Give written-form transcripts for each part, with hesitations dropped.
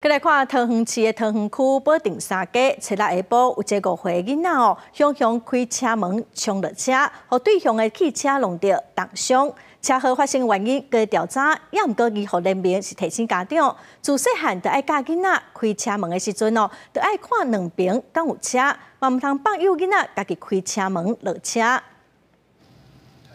閣來看桃園市的桃園區寶定三街，七日下晡有一個5歲囡仔哦，雄雄開車門衝落車，予對向的汽車挵著重傷。車禍發生原因閣調查，也毋過醫護聯盟是提醒家長，自細漢就愛教囡仔開車門的時陣哦，就愛看兩邊敢有車，嘛毋通放由囡仔家己開車門落車。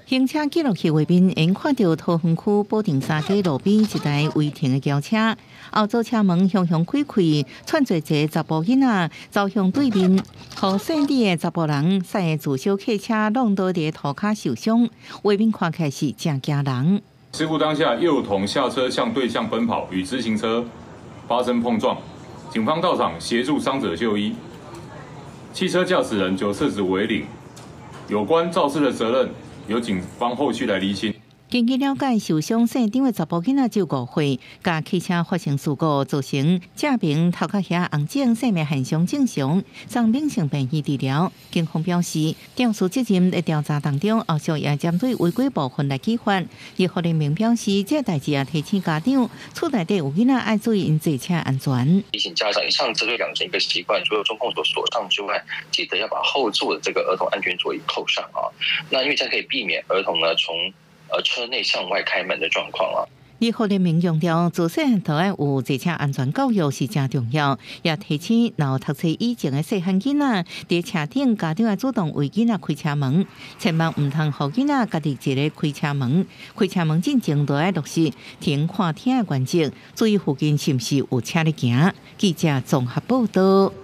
行車記錄器畫面，會看著桃園區寶定三街路邊一台違停的轎車，後座車門雄雄開開，竄做一个查埔囡仔，走向對面，予姓李的查埔人駛的自小客車挵倒佇塗跤受傷，畫面看起來是誠驚人。事故當下，幼童下車向對向奔跑，與自行車發生碰撞，警方到場協助傷者就醫。汽車駕駛人酒測值為零，有關肇事的責任，由警方後續來釐清。根據了解，受傷姓張的查埔囡仔只有5歲，共汽車發生事故，造成正邊頭殼遐紅腫，生命現象正常，送敏性病院治療。警方表示，肇事責任佇調查當中，後續也針對違規部分來處罰。醫護聯盟表示，這代誌也提醒家長，厝內底有囡仔愛注意𪜶坐車安全。提醒家長一上車就養成一個習慣，除了中控座鎖上之外，記得要把後座的這個兒童安全座椅扣上啊。那因為這樣可以避免兒童呢從車內向外開門的狀況啊。醫護聯盟強調，自細就愛有坐車安全教育是誠重要，也提醒若有讀冊以前的細漢囡仔，佇車頂家長愛主動為囡仔開車門，千萬毋通予囡仔家己一个開車門。開車門進前都愛落實停看聽的原則，注意附近是毋是有車咧行。記者綜合報道。